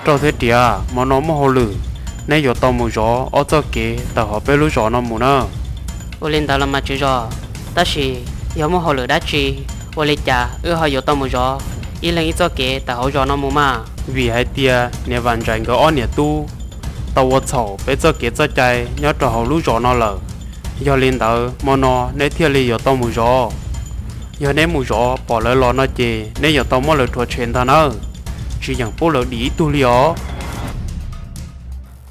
Rauj thiab Riam, hmo no muaj hauj lwm, neb yuav tau mus zov ob txoj kev tawm hauv peb lub zos no mus na. Ua li ntawd los mas tswv zos, tab sis yog muaj hauj lwm dab tsi, ua li cas wb ho yuav tau mus zov ib leeg ib txoj kev tawm hauv zos no mus mas? Vim hais tias niam Vam Ntsais nkawd ob niam tub tau ua txhaum peb txoj kev txoj cai nyob rau hauv lub zos no lawm. Yog li ntawd hmo no neb thiaj li yuav tau mus zov. Yog neb mus zov pom lawv los no ces neb yuav tau muab lawv rhuav tshem ntag nawb, tsis yeem pub lawv dim ib tug li os.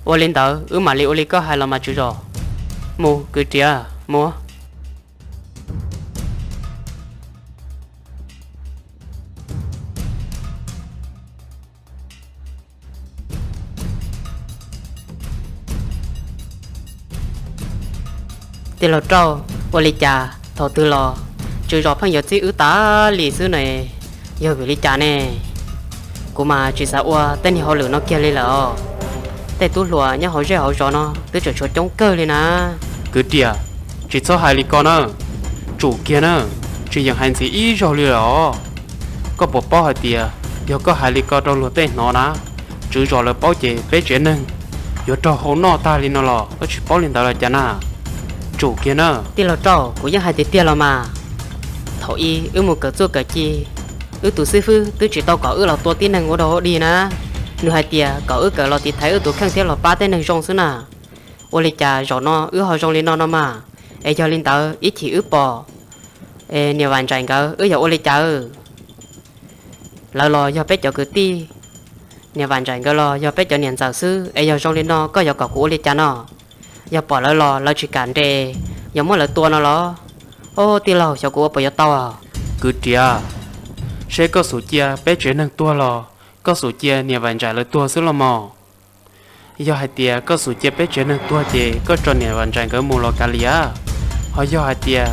Ua li ntawd wb mam li ua li koj hais los mas tswv zos. Mus kwv Riam, mus. Tij laug Rauj, ua li cas thaum twg los tswv zos pheej yuav txib wb tas li xwb ne? Yog vim li cas ne? Kuv mas tsis xav ua tej niag hauj lwm no kiag li lawm os. Tej tub hluas nyob hauv zej hauv zos no twb tseem tshuav coob kawg li na. Kwv Riam, tsis txhob hais li ko na. Tsum kiag na, tsis yeem hais ntxiv ib zaug li lawm os. Koj puas paub hais tias yog koj hais li ko rau luag tej hnov na, tswv zos lawv paub ces peb tsev neeg yuav raug hau noj tag li no los koj tsis paub li ntawd los cas na? Tsum kiag na. Tij laug Rauj, kuv yeej hais tiag tiag los mas. Thaum ub wb mus kawm txuj kawm ci, wb tus xib fwb twb tsis tau kom wb los tua tib neeg ua dog ua dig na. Nws hais tias kom wb kawm los tiv thaiv wb tus kheej thiab los pab tej neeg zoo xwb na. Ua li cas zaum no wb ho zoo li no no mas? Es yog li ntawd ib chim wb pom niam Vam Ntsais nkawd wb yuav ua li cas? Lawv los yog peb cov kwv tij, niam Vam Ntsais nkawd los yog peb cov niam ntxawm xwb, es yog zoo li no koj yuav kom kuv ua li cas no? Yog pom lawv los lawv tsis kam nres, yuav muab lawv tua no los? Ob tij laug, xyov kuv ua puas yuav tau. Kwv Riam, seb koj xum cia peb tsev neeg tuag los koj xum cia niam Vam Ntsais lawv tuag xwb los mas? Yog hais tias koj xum cia peb tsev neeg tuag ces koj tso niam Vam Ntsais nkawd mus los kav liam. Ho yog hais tias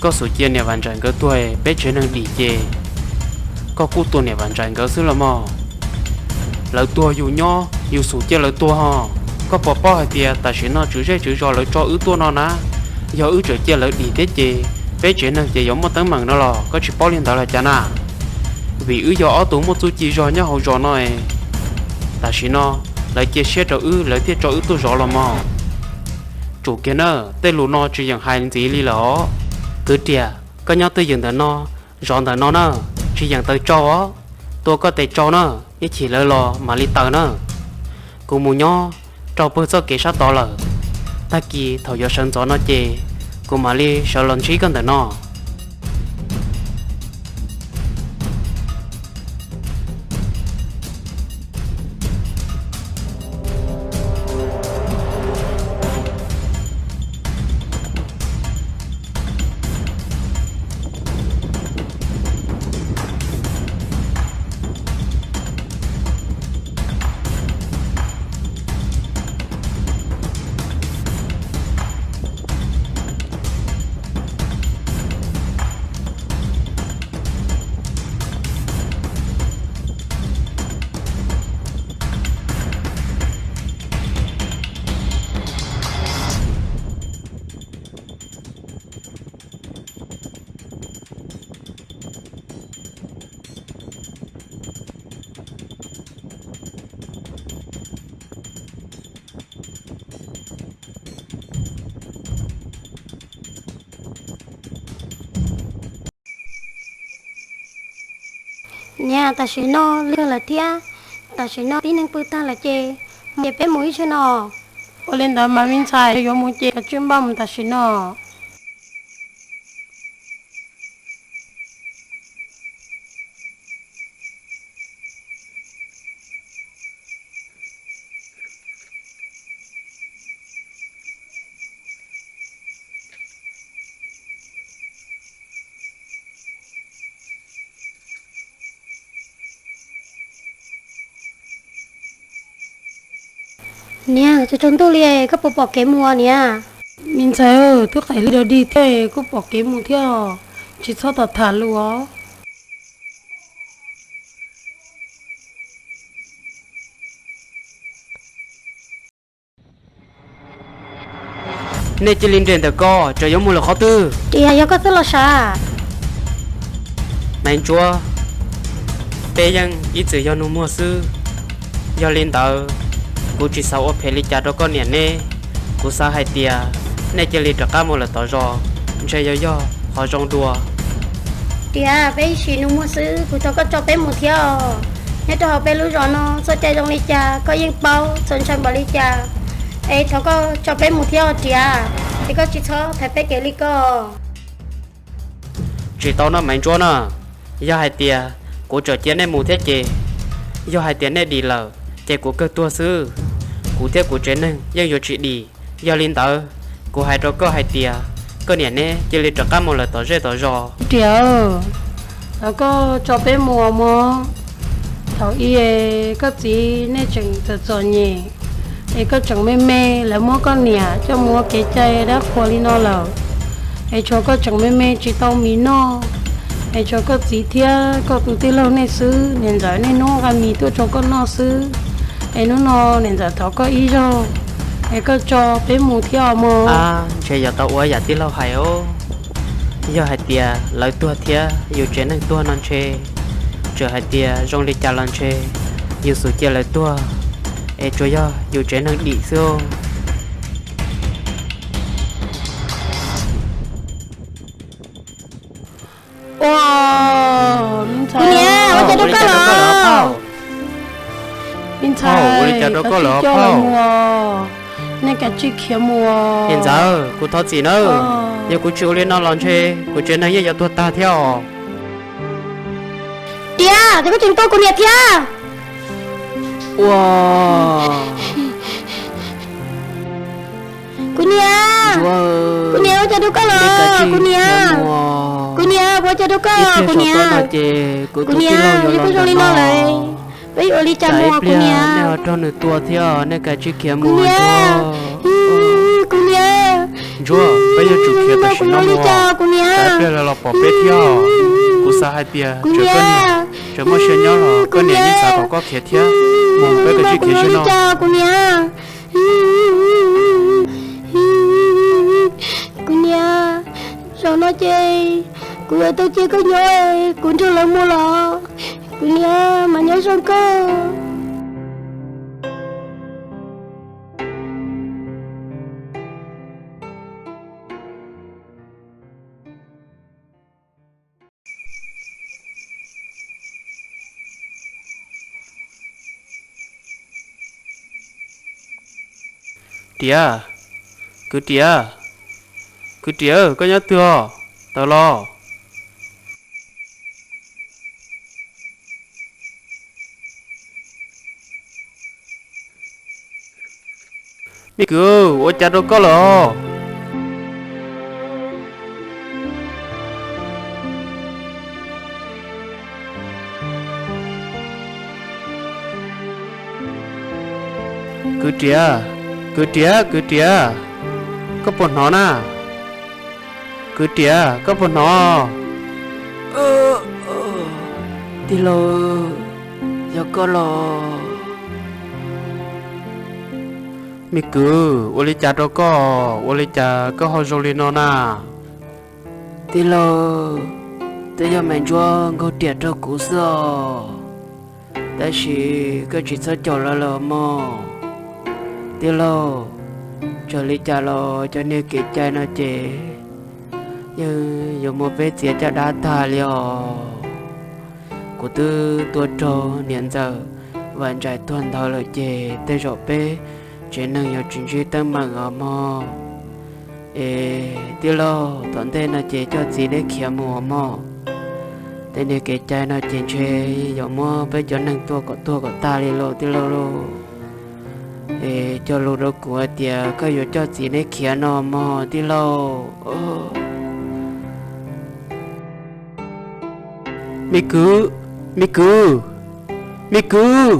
koj xum cia niam Vam Ntsais nkawd tuag, peb tsev neeg dim ces koj kuj tua niam Vam Ntsais nkawd xwb los mas? Lawv tuag yus nyob, yus xum cia lawv tuag ho. Koj puas paub hais tias tam sim no tswv zej tswv zos lawv tso wb tuaj no na? Yog wb tseem cia lawv dim thiab ces peb tsev neeg ces yuav muaj teeb meem no los koj tsis paub li ntawd los cas na? Vim wb yog ob tug muaj txuj ci zog nyob hauv zos no, tam sim no lawv cia siab rau wb lawv thiaj tso wb tuaj zov los mas. Tsum kiag na, tej lus no tsis yeem hais ntxiv li lawm os. Kwv Riam, koj nyob twj ywm ntawm no, zov ntawm no na, tsis yeem taws tsau os. Tua koj tes tsau na, ib chim lawv los mam li taws na. Kuv mus nyob rau pawg txoj kev sab tod lawm. Tag kis thaum yuav sawv ntxov no ces kuv mam li sawv los ntsib koj ntawm no. Niam, tam sim no lwg lawm thiab, tam sim no tib neeg pw tag lawm ces, ces peb mus ib zaug no. Ua li ntawd mas me ntxhais, yuav mus ces kav tsij npaj mus tam sim no. Niam, tsaus ntuj li, koj puas pom kev mus niam? Me ntxhais, twb qaim lig dog dig thiab, koj pom kev mus thiab, tsis txhob tom tham lus os. Nej cia li nres ntawm ko, tsam yuav mus lawm qhov twg? Tias yog koj xwb los sav? Maiv Ntsuab, peb yeej ib txwm yog nus muag xwb. Yog li ntawd, kuv tsis xav ua phem li cas rau koj niam neb. Kuv xav hais tias nej cia li rov qab mus lawm tom zos, ntshe yuav yog qhov zoo dua. Tias peb ib sim nus muag xwb, kuv thov koj tso peb mus thiab os. Nyob rau hauv peb lub zos no txoj cai zoo li cas koj yeej paub, txaus ntshai npaum li cas, es thov koj tso peb mus thiab os Tias, es koj tsis txhob thaiv peb kev li ko. Tsis tau no Maiv Ntsuab na, yog hais tias kuv tseem cia nej mus thiab ces, yog hais tias nej dim lawm ces kuv kawg tuag xwb, kuv thiab kuv tsev neeg yeej yuav tsis dim. Yog li ntawd, kuv hais rau koj hais tias koj niam neb cia li rov qab mus lawm tom zej tom zos. Tias, thov koj tso peb mus mog. Thaum ub koj txiv nej tseem txom txom nyem, es koj tseem me me, lawv muab koj niam coj mus ua kev cai dab qhuas li no lawm, es tshuav koj tseem me me tsis tau mis noj, es tshuav koj txiv thiab koj tus tij laug nej xwb, niam ntxawm nej hnub nqa mis tuaj rau koj noj xwb, es hnub no niam ntxawm thov koj ib zaug, es koj tso peb mus thiab os mog. Ntshe yuav tau ua yam tij laug hais os. Yog hais tias lawv tuag thiab yus tsev neeg tuag no ntshe, txawm hais tias zoo li cas los ntshe yus xum cia lawv tuag, es tsuas yog yus tsev neeg dim xwb. Ua, kuv niam, ua cas rau koj los? Me ntxhais, ua li cas rau koj los phauj? Nej kav tsij khiav mus. Niam ntxawm, kuv thov txim nawb. Yog kuv tsis ua li no los ntshe kuv tsev neeg yeej yuav tuag tag thiab os. Tias, ces koj tseem tua kuv niam thiab. Ua, kuv niam, kuv niam, ua cas rau koj los? Kuv niam, kuv niam, ua cas rau koj? Kuv niam, kuv niam, yog koj zoo li no lawm, peb yuav ua li cas mus kuv niam? Nej ho raug nws tua thiab, nej kav tsij khiav mus. Kuv niam, kuv niam, Ntsuab, peb yuav tsum khiav tam sim no mus, tsam ib pliag lawv los pom peb thiab. Kuv xav hais tias txawm koj niam tseem muaj siab nyob los koj niam yeej xav kom koj khiav thiab. Mus, peb kav tsij khiav zaum no. Kuv niam, kuv niam, zaum no ces kuv yuav tau cia koj nyob, kuv nrog lawv mus los. Kuv niam, mas nyob zoo koj. Tias, kwv Tias, kwv Tias, koj nyob twg os? Tawm los. Me kwv, ua cas rau koj lawm os? Kwv Tias, kwv Tias, kwv Tias, koj puas hnov na? Kwv Tias, koj puas hnov? Tij laug, yog koj los? Me kwv, ua li cas rau koj? Ua li cas koj ho zoo li no na? Tij laug, twb yog Maiv Ntsuab nkaug riam rau kuv xwb os. Tab sis koj tsis txhob caum lawv lawm mog. Tij laug, txawm li cas los cov niag kev cai no ces yeej yuav muab peb txiav caj dab tag li os. Kuv twb tuaj raug niam ntxawm Vam Ntsais tuag ntawd lawm ces tej zaum peb tsev neeg yuav tsis ntsib teeb meem os mog. Es tij laug, tom ntej no ces coj txiv neb khiav mus os mog. Tej niag kev cai no ces ntshe yuav muab peb cov neeg tua kom tuag kom tag li lauj tij laug lauj. Es cog lus rau kuv hais tias koj yuav coj txiv neb khiav no mog tij laug. Me kwv, me kwv, me kwv.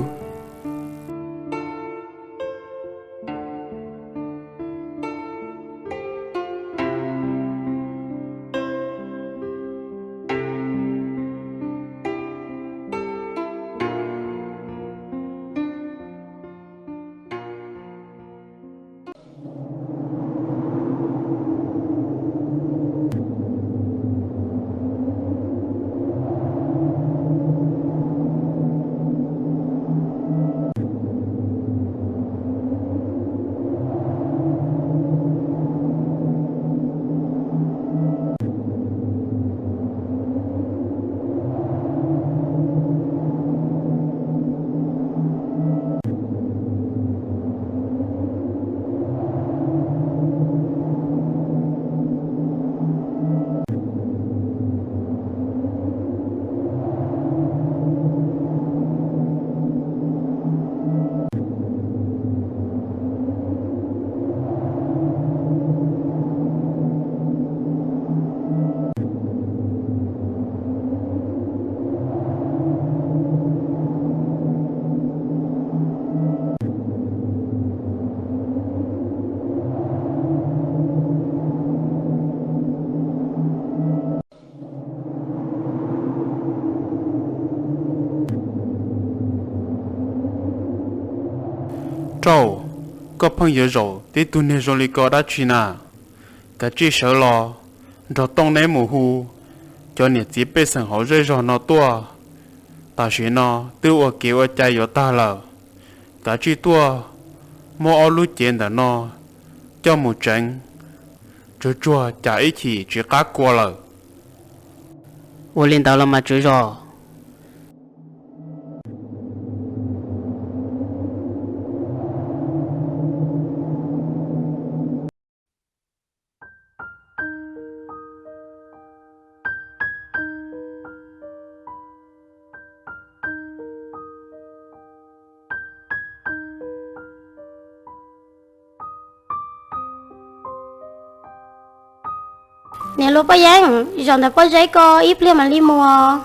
Tauj, koj pheej yuav zaum tib tug niag zoo li ko dab tsi na? Kav tsij sawv los nrog Tooj neb mus hu cov niam txiv pej xeem hauv zej zog no tuaj. Tam sim no twb ua kev ua cai yuav tag lawm. Kav tsij tuaj muab ob lub cev ntawm no coj mus tsev, tsuag tsuag cas ib chim tsis qab kua lawm. Ua li ntawd los mas tswv zos. Niam hluas Paj Yeeb, zaum ntawm pob zeb ko ib pliag mam li mus.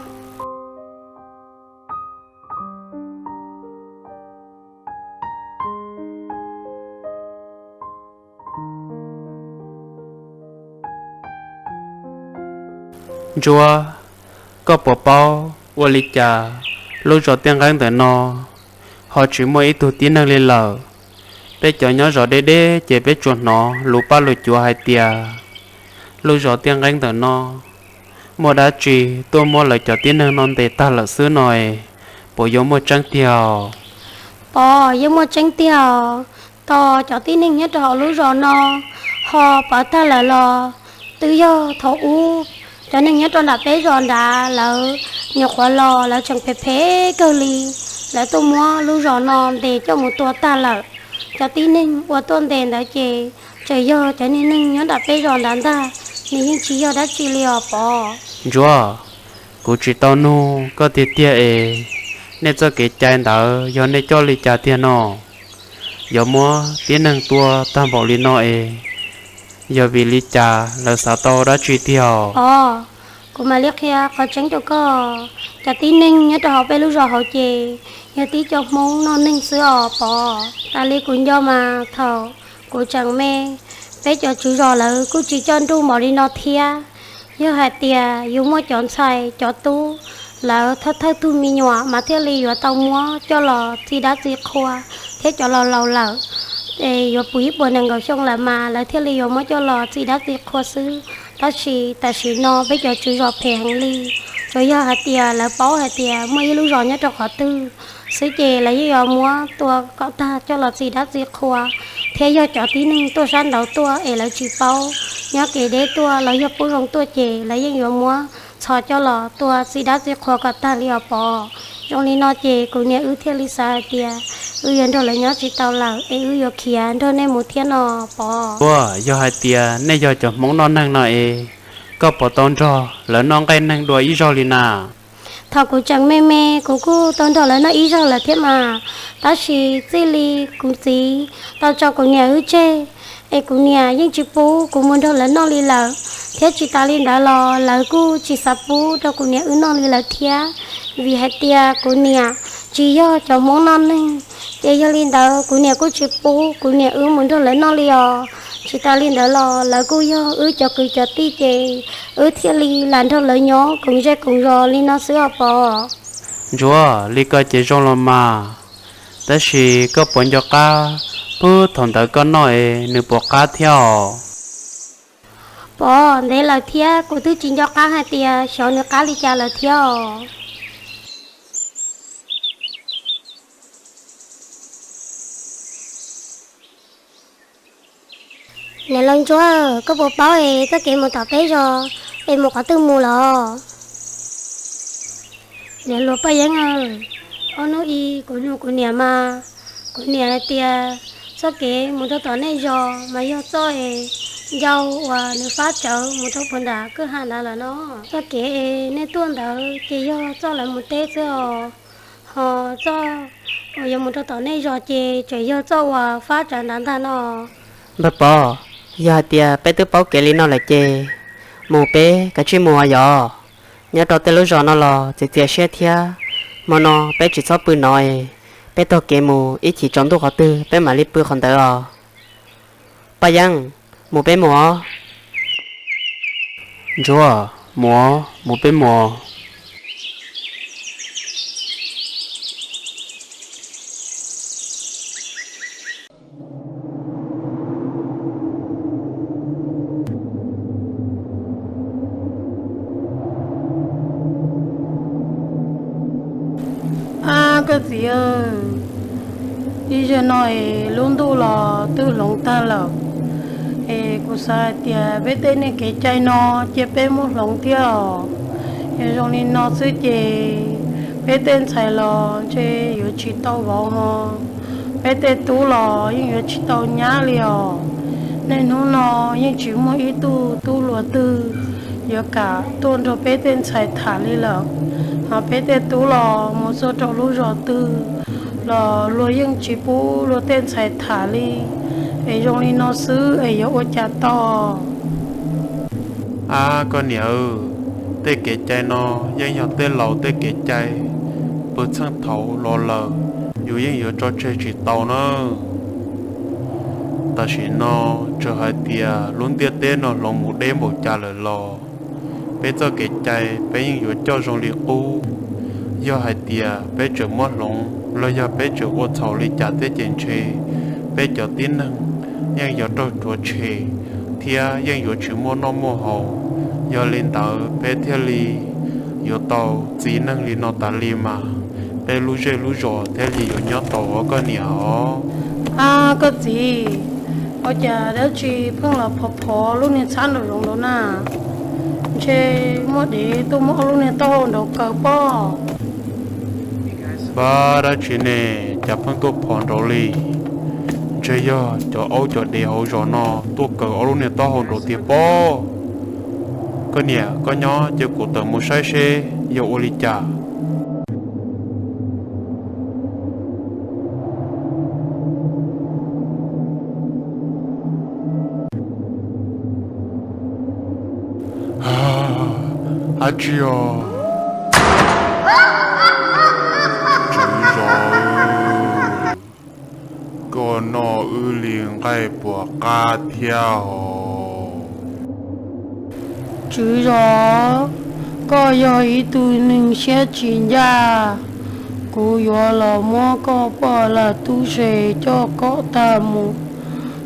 Ntsuab, koj puas paub ua li cas lub zos Tiaj Nqeeb ntawm no ho tsis muaj ib tug tib neeg li lawm? Peb cov nyob zos deb deb ces peb tsuas hnov lus paj lus cuav hais tias lub zos Tiaj Nqeeb ntawm no muaj dab tsi tuaj muab lawv cov tib neeg no ntes tag lawm xwb no es, puas yuav muaj tseeb tiag? Pov, yeej muaj tseeb tiag. Tos cov tib neeg nyob rau hauv lub zos no ho pov tag lawm los twb yog thaum ub cov neeg nyob rau nram peb zos nrad lawv nyuam qhuav los lawv tseem phem phem kawg li, lawv tuaj muab lub zos no ntes coj mus tua tag lawm. Cov tib neeg uas tuaj ntes ntawd ces tseem yog cov niag neeg nyob nram peb zos nrad ntag, nws yeej tsis yog dab tsi li os Pov. Ntsuab, kuv tsis tau nug koj tiag tiag es, nej txoj kev cai ntawd yog nej coj li cas tiag no? Yuav muab tib neeg tua tag npaum li no es, yog vim li cas lawv xav tau dab tsi tiag? Pov, kuv mam li qhia qhov tseeb rau koj. Cov tib neeg nyob rau hauv peb lub zos hauv ces yog tib co Hmoob noj neeg xwb os Pov. Tas li kuv nco mas thaum kuv tseem me, peb cov tswv zos lawv kuj tsis coj nruj npaum li no thiab. Yog hais tias yuav muaj cov ntxhais cov tub lawv thawj thawj tug me nyuam mas thiaj li yuav tau muab coj los txi dab txi qhua, thiab cov laus laus lawm es yuav puv ib puas nees nkaum xyoo lawm mas lawv thiaj li yuav muab coj los txi dab txi qhua xwb. Tab sis tam sim no peb cov tswv zos phem heev li, tsuas yog hais tias lawv paub hais tias muaj ib lub zos nyob rau qhov twg xwb ces lawv yeej yuav muab tua kom tag coj los txi dab txi qhua, thiab yog cov tib neeg tuaj sab nraud tuaj es lawv tsis paub, nyob kev deb tuaj los yog pub zoo tuaj ces lawv yeej yuav muab txhos coj los tua txi dab txi qhua kom tag li os Pov. Zoo li no ces kuv niam wb thiaj li xav hais tias wb yuav nrog lawv nyob tsis tau lawm es wb yuav khiav nrog nej mus thiab no Pov. Ua, yog hais tias nej yog cov Hmoob noj neeg no es, koj puas tau nrog lawv noj nqaij neeg dua ib zaug li na? Thaum kuv tseem me me kuv kuj tau nrog lawv noj ib zaug lawm thiab mas, tab sis txij li kuv txiv tau tso kuv niam wb tseg es kuv niam yeej tsis pub kuv mus nrog lawv noj li lawm, thiab tsis tas li ntawd los lawv kuj tsis xav pub rau kuv niam wb noj li lawm thiab, vim hais tias kuv niam tsis yog cov Hmoob noj neeg. Ces yog li ntawd kuv niam kuj tsis pub kuv niam wb mus nrog lawv noj li os. Tsis tas li ntawd los lawv kuj yog wb cov kwv cov tij ces wb thiaj li lam nrog lawv nyob koom zej koom zos li no xwb os Pov. Ntsuav, li ko ces zoo los mas, tab sis koj puas nco qab puag thaum ntawd koj noj es nws puas qab thiab os? Pov, ntev lawm thiab kuv twb tsis nco qab hais tias xyov nws qab li cas lawm thiab os. Niam laus Ntsuab, koj puas paub es txoj kev mus tom peb zos es mus qhov twg mus los? Niam hluas Paj Yeeb, ob hnub i kuv nug kuv niam mas, kuv niam hais tias txoj kev mus rau tom nej zos mas yog txoj es ncau uas nws fab tsawv mus rau puag nram kwj ha ntawd lawm no. Txoj kev es nej tuaj ntawd ces yog txoj lawv mus teb xwb os, ho txoj uas yuav mus rau tom nej zos ces tseem yog txoj uas fab tsawv ntawd ntag no. Npawg Pov, yog hais tias peb twb paub kev li no lawm ces mus peb kav tsij mus yom. Nyob rau tej lub zos no los txias txias siab thiab, hmo no peb tsis txhob pw no es, peb taug kev mus ib chim tsaus ntuj qhov twg peb mam li pw qhov ntawd os. Paj Yeeb, mus peb mus os. Ntsuav, mus, mus peb mus. Koj txiv, ib zaug no es lub ntuj los twb hloov tag lawm, es kuv xav hais tias peb tej neej kev cai no cia peb muab hloov thiab os. Yog zoo li no xwb ces peb tej ntxhais los ntshe yuav tsis tau vauv hos, peb tej tub los yeej yuav tsis tau nyab li os. Niaj hnub no yeej tsis muaj ib tug tub hluas twg yuav kam tuaj nrog peb tej ntxhais tham li lawm, hos peb tej tub los mus txog rau lub zos twg los luag yeej tsis pub luag tej ntxhais tham li. Es zoo li no xwb es yuav ua cas tau? Ab koj niam, tej kev cai no yeej yog tej laus tej kev cai puag txheej thaum los lawm, yus yeej yuav tso tseg tsis tau na. Tam sim no txawm hais tias lub ntiaj teb no hloov mus deb npaum cas lawm los peb txoj kev cai peb yeej yuav coj zoo li qub. Yog hais tias peb tseem muab hloov los yog peb tseem ua txhaum li cas thiab ces ntshe peb cov tib neeg yeej yuav raug rhuav tshem thiab yeej yuav tsis muaj noj muaj haus. Yog li ntawd peb thiaj li yuav tau txiv neej li no tas li mas peb lub zej lub zos thiaj li yuav nyob tau os koj niam os. Ab koj txiv, ua cas dab tsi pheej los phov phov lub niag txhab nraum zoov nraud na? Ntshe muaj dev tuaj muab ob lub niag taub hau nraud kaw pob. Pab dab tsi ne, cas pheej tuaj phov nraud li? Ntshe yog cov aub cov dev hauv zos no tuaj kaw ob lub niag taub hau nraud tiag pob. Koj niam, koj nyob ces kuv tawm mus saib seb yog ua li cas. Dab tsi os? Tswv zos, koj noj wb li nqaij puas qab thiab os? Tswv zos, koj yog ib tug neeg siab tsis ncaj, kuv yuav los muab koj poj lag tub se coj kom tag mus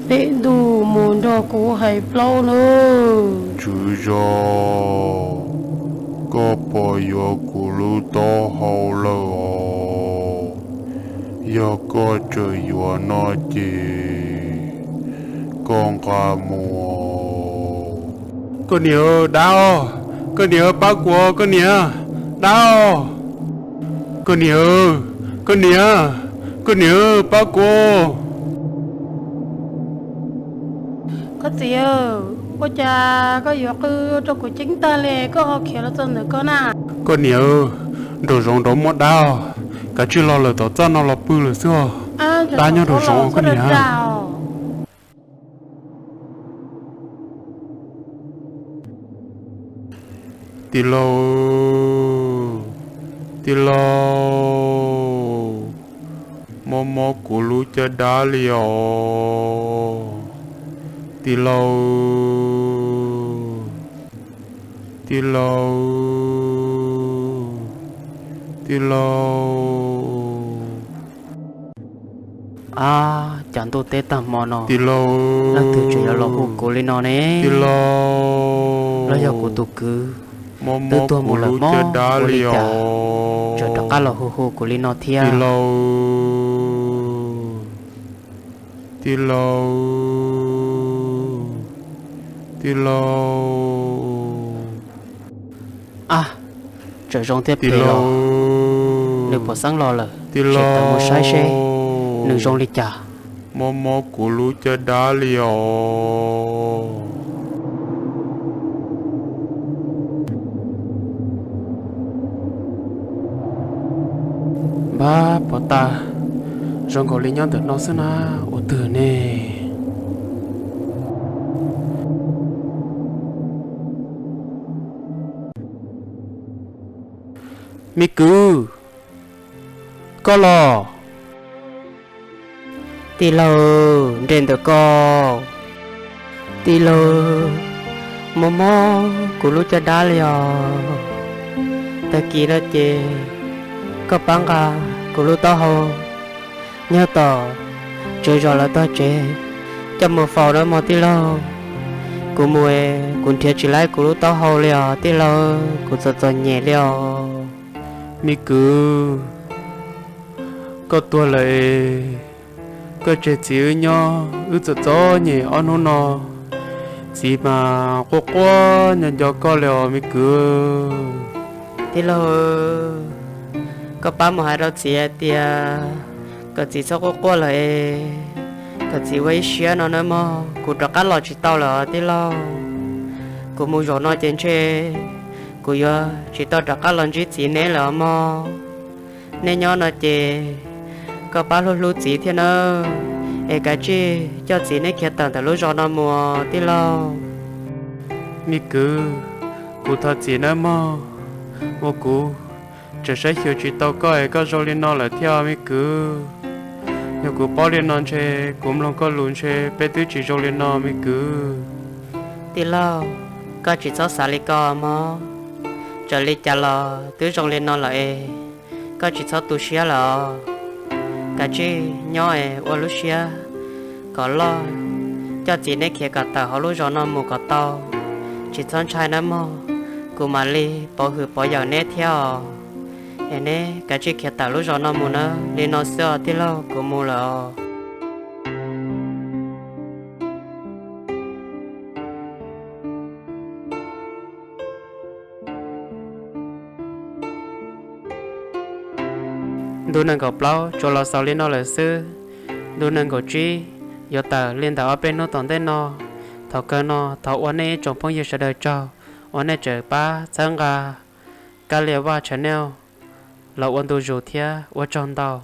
pem ntuj mus nrog kuv hais plaub nawb. Tswv zos, koj puas yuav kuv lub taub hau lawm os? Yog koj tseem yuav no ces koj nqa mus. Koj niam, dab os, koj niam pab kuv, koj niam, dab os. Koj niam, koj niam, koj niam pab kuv. Koj txiv, ua cas koj yuav qw rau kuv ceeb tag li koj ho khiav los txog ntawm ko na? Koj niam, nraum zoov nraud muaj dab os, kav tsij los lawm tom txaj no los pw lawm xwb os. Dab nyob nraum zoov koj niam. Tij laug, tij laug, mob mob kuv lub caj dab li os. Tij laug, tij laug, tij laug. Ab, cas ntuj teb tag hmo no, leej twg tseem yuav los hu kuv li no ne? Tij laug, los yog kuv tus kwv twb tuag mus lawm mob ua li cas tseem rov qab los hu hu kuv li no thiab? Tij laug, tij laug. Ab, tseem zoo thiab pem los, nws puas xeeb los lawm, tij laug, mus saib seb nws zoo li cas. Mob mob kuv lub caj dab li os. Npab puas tas, zoo nkaus li nyob ntawm no xwb na, ua twg ne? Me kwv, koj los? Tij laug, nres ntawm ko. Tij laug, mob mob kuv lub caj dab li os. Tag kis no ces koj pab nqa kuv lub taub hau nyob tom tswv zos lawv tog tsev coj mus faus na mog tij laug. Kuv mus, kuv nrhiav tsis laib kuv lub taub hau li os tij laug, kuv txom txom nyem li os. Me kwv, Koj tuag lawm es koj tseg txiv wb nyob, wb txom txom nyem ob hnub no, txiv mas quaj quaj nco nco koj li os me kwv. Tij laug, koj pab mus hais rau txiv hais tias kom txiv txhob quaj quaj lawm es kom txiv ua ib siab no nawb mog, kuv rov qab los tsis tau lawm os tij laug. Kuv mus zaum no ces ntshe kuv yuav tsis tau rov qab los ntsib txiv neb lawm os mog. Neb nyob no ces koj pab hlub hlub txiv thiab nawb, es kav tsij coj txiv neb khiav tawm ntawm lub zos no mus os tij laug. Me kwv, kuv thov txim nawb mog, uas kuv tseem saib xyuas tsis tau koj es koj zoo li no lawm thiab me kwv. Yog kuv paub li no ntshe kuv mloog koj lus ntshe peb twb tsis zoo li no me kwv. Tij laug, koj tsis txhob xav li ko mog, txawm li cas los twb zoo li no lawm es koj tsis txhob tu siab lawm os. Kav tsij nyob es ua lub siab kom loj, coj txiv neb khiav kom tawm hauv lub zos no mus kom tau, tsis txhob ntshai nawb mog, kuv mam li pov hwm pov yawm neb thiab os. Es neb kav tsij khiav tawm lub zos no mus nawb, li no xwb os tij laug, kuv mus lawm os. Ntu nees nkaum plaub tsuas los xaus li no lawm xwb. Ntu nees nkaum tsib yuav tawm li ntawm ob peb hnub tom ntej no. Thaum kawg no thov ua nej ib tsoom phooj ywg sawv daws tsaug uas nej tseem pab txhawb nqa Kab Lia Vaj Channel los ua ntu zus thiab ua tsaug ntau.